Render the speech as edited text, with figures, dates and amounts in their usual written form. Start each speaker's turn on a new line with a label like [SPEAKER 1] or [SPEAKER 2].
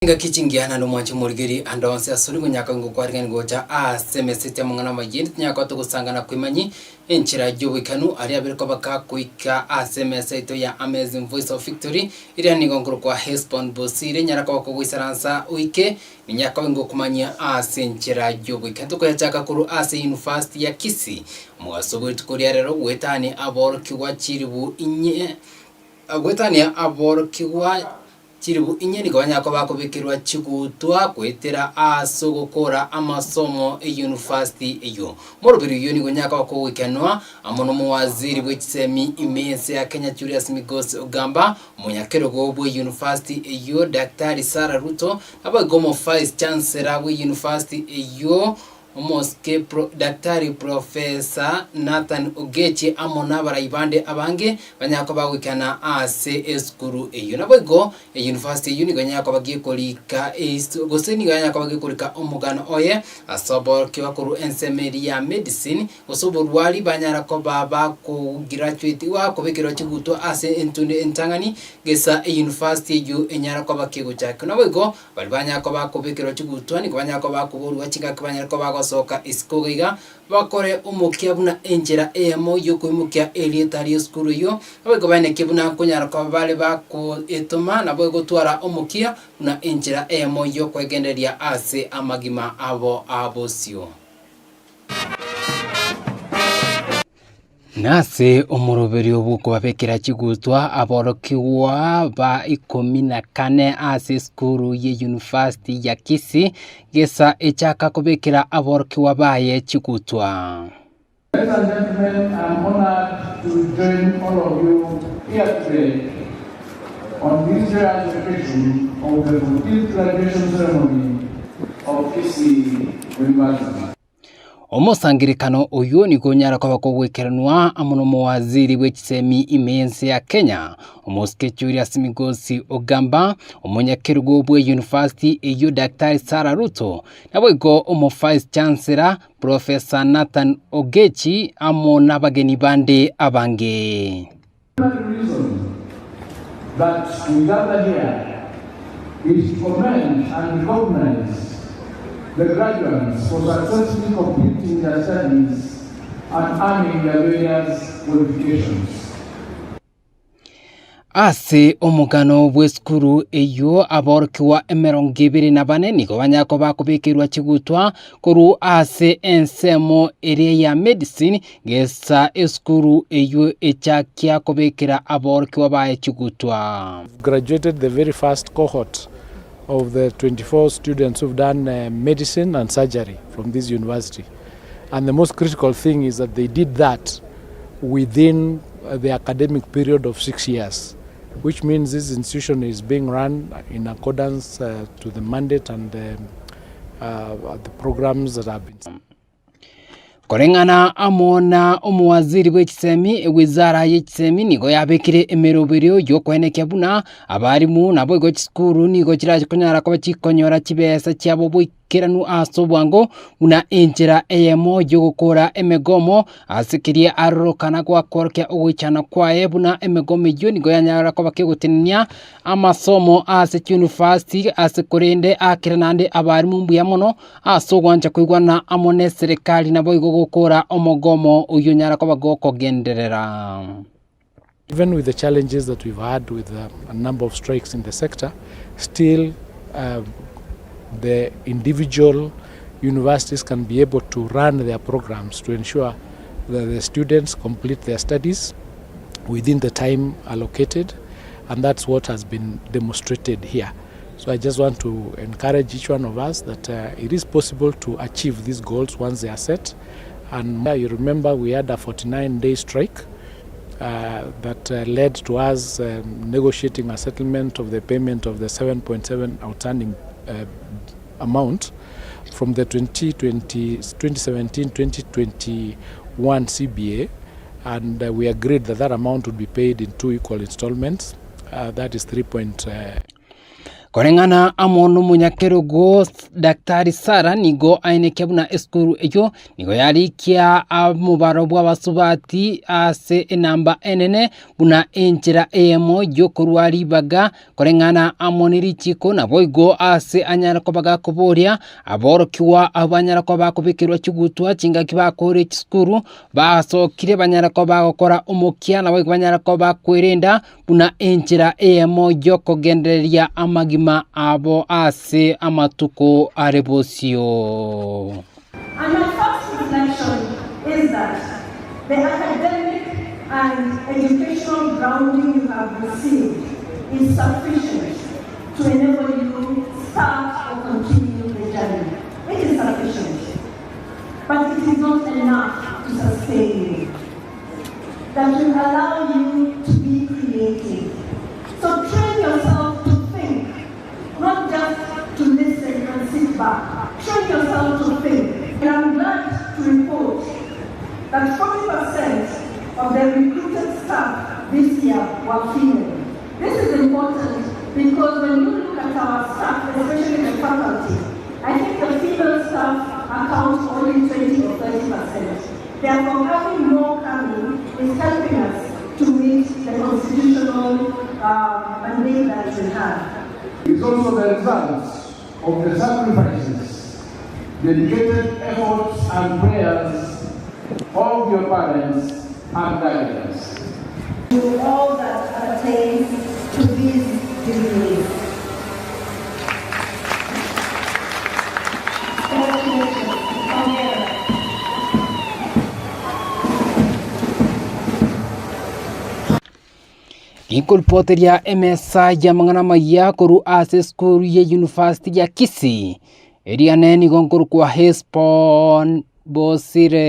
[SPEAKER 1] Engaki chingiya naende omwanche omorigeri ande onsi asore ngonyaka ngokwarigani gocha aase emeseti amang'ana amayia tinyara koba togosangana kwemanyi enchera y'oboikanu aria abere koba gakoika ase emesa yaito ya Amazing Voice of Victory eria nigo nkorokwa Hesbon Bosire nyara koba kogoisaransa oike ninyara koba ngokomanyia ase enchera y'oboikanu tokoyachaka korwa ase University ya Kisii omogaso bw'erituko ria rero goetania aborokigwa chiribu inye goetania aborokigwa Chiribu inye nigo banyare koba bakobekerwa chigutwa goetera ase ogokora amasomo eyunifasiti eyio. Moroberi oyio nigo onyare koba kogoikanwa amo nomowaziri bwe chisemi ime y'ense ya Kenya Julius Migos Ogamba, omonyakerogo bwe yunifasiti eyio Daktari Sarah Ruto, naboigo omo Vice Chancellor bwe yunifasiti eyio Omosike Pro, Daktari Professor Nathan Ogechi amo nabarai bande abange banyare koba goikana ase esukuru eyio. Naboigo eyunifasiti eyio nigo enyare koba gekorika ehisto gose nigo yanyare koba gekorika omogano oye ase oborokigwa korwa ensemo eria ya medicine gose oborwari banyara koba bakograduate bakobekerwa chigutwa ase entunde entang'ani gesa eyunifasiti eyio enyare koba kegochakwa. Naboigo Baria banyare koba bakobekerwa chigutwa nigo banyare koba bakoborigwa chingaki banyare koba bagosoka isiko iga iga, bakore omokia buna enchera eyemo y'okoimokia erieta ri'esukuru eyio, naboigo baenekie buna nkonyara koba bare bakoetoma naboigo gotwara omokia buna enchera eyemo y'okwegendereria ase amagima abo a bosio. Nase omoroberio bw'okobabekera chigutwa aborokigwa ba ikomi na kane ase esukuru ye University ya Kisii, gesa echaka kobekera aborokigwa baye chigutwa.
[SPEAKER 2] Ladies and gentlemen, I am honored to join all of you here today on this joyous occasion of the 14th graduation ceremony of Kisii University.
[SPEAKER 1] Omosangererekano oyio nigo onyare koba kogoikeranwa amo nomowaziri bwe chisemi ime y'ense ya Kenya, omosike Julius Migosi Ogamba, omonyakerogo bwe university eyio Daktari Sarah Ruto, naboigo omo Vice Chancellor Professor Nathan Ogechi amo nabageni bande abange.
[SPEAKER 2] Primary reason that we gather here is to commend and recognize the graduates for successfully completing their studies and earning their various qualifications.
[SPEAKER 1] Ase omogano bw'esukuru eyio aborokigwa emerongo ebere na bane nigo banyare koba bakobekerwa chigutwa korwa ase ensemo eria ya medicine Gesa esukuru eyio echakia kobekera aborokigwa baye chigutwa.
[SPEAKER 3] Graduated the very first cohort of the 24 students who've done uh, medicine and surgery from this university. And the most critical thing is that they did that within uh, the academic period of six years, which means this institution is being run in accordance uh, to the mandate and the, uh, the programs that have been.
[SPEAKER 1] Koreng'ana amo na omowaziri bwe chisemi, ewizara ye chisemi nigo yabekire emeroberio y'okoenekia buna abarimu naboigo chisukuru nigo chirache konyara koba chikonyora chibesa chiabo boikeranu ase obwango buna enchera eyemo y'ogokora emegomo ase keria arorokana gwakorokia ogoichana kwaye buna emegomo eyio nigo yanyara koba kegotenenia amasomo ase chiunifasiti ase korende akere naende abarimu mbuya mono Ase ogwancha koigwana amo neserekari naboigo gokora omogomo oyio onyara koba gokogenderera.
[SPEAKER 3] Even with the challenges that we've had with uh, a number of strikes in the sector, still uh, the individual universities can be able to run their programs to ensure that the students complete their studies within the time allocated, and that's what has been demonstrated here. So I just want to encourage each one of us that uh, it is possible to achieve these goals once they are set. And you remember we had a 49-day strike uh, that uh, led to us um, negotiating a settlement of the payment of the 7.7 outstanding uh, amount from the 2020, 2017-2021 CBA and uh, we agreed that that amount would be paid in two equal installments. Uh, that is 3. Point, uh,
[SPEAKER 1] Koreng'ana amo nomonyakerogo Daktari Sarah nigo aenekia buna esukuru eyio nigo yarikia omobaro bw'abasubati ase enamba enene buna enchera eyemo y'okorua ribaga koreng'ana amo ne richiko naboigo ase anyare koba gakoboria aborokigwa abwo banyare koba bakobekerwa chigutwa chingaki bakore chisukuru basokire banyare koba bagokora omokia naboigo banyare koba bakwerenda buna enchera eyemo y'okogendereria amagima abo ase amatuko are bosio.
[SPEAKER 4] And my first reflection is that the academic and educational grounding you have received is sufficient to enable you start or continue the journey. It is sufficient. But it is not enough to sustain you. That will allow you to be creative. So train yourself to think, not just to listen and sit back. Train yourself to think. And I'm glad to report that 40% of the recruited staff this year were female. This is important because when you look at our staff, especially the faculty, I think the female staff accounts only 20 or 30%. Therefore, having more coming is helping us to meet the constitutional uh, mandate that we have.
[SPEAKER 2] It's also the result of the sacrifices, dedicated efforts and prayers of your parents and guardians.
[SPEAKER 4] To all that pertains to these degrees. Congratulations. Hongera.
[SPEAKER 1] Ginkoripoteria emesa y'amang'ana amaya korwa ase esukuru ye University ya Kisii, eriane nigo nkorokwa Hesbon Bosire.